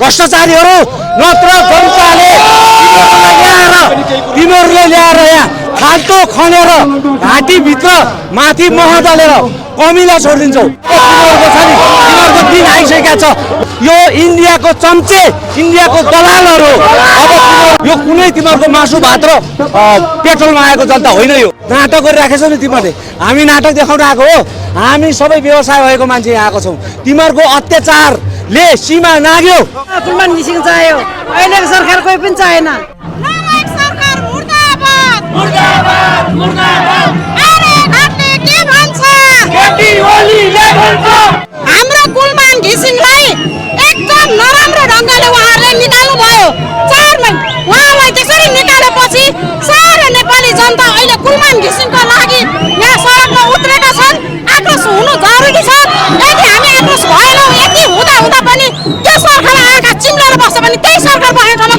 भ्रष्टाचारीहरू नत्र जनताले तिनीहरूले ल्याएर यहाँ फाल्टो खनेर घाँटीभित्र माथि मह दलेर कमिला छोडिदिन्छौ। तिनीहरूको दिन आइसकेका छ। यो इन्डियाको चम्चे, इन्डियाको दलालहरू। अब यो कुनै तिमीहरूको मासु भात र पेट्रोलमा आएको जनता होइन। यो नाटक गरिराखेछौ नि तिमीहरूले। हामी नाटक देखाउन आएको हो। हामी सबै व्यवसाय भएको मान्छे यहाँ आएको छौँ। तिमीहरूको अत्याचारले सीमा नाग्यो। कुलमान घिसिङ चाहियो, अहिलेको सरकार कोही पनि चाहेन। हाम्रो कुलमान घिसिङलाई एकदम नराम्रो ढङ्गले उहाँहरूले निकाल्नु भयो। 4 महिना उहाँलाई त्यसरी निकालेपछि सारा नेपाली जनता अहिले कुलमान घिसिङको लागि यहाँ सडकमा उत्रेका छन्। आक्रोश हुनु जरुरी छ। यदि हामी आक्रोश भएनौँ, यति हुँदा पनि त्यो सरकार आँखा चिम्लेर बस्छ भने त्यही सरकार बस्ने ठाउँमा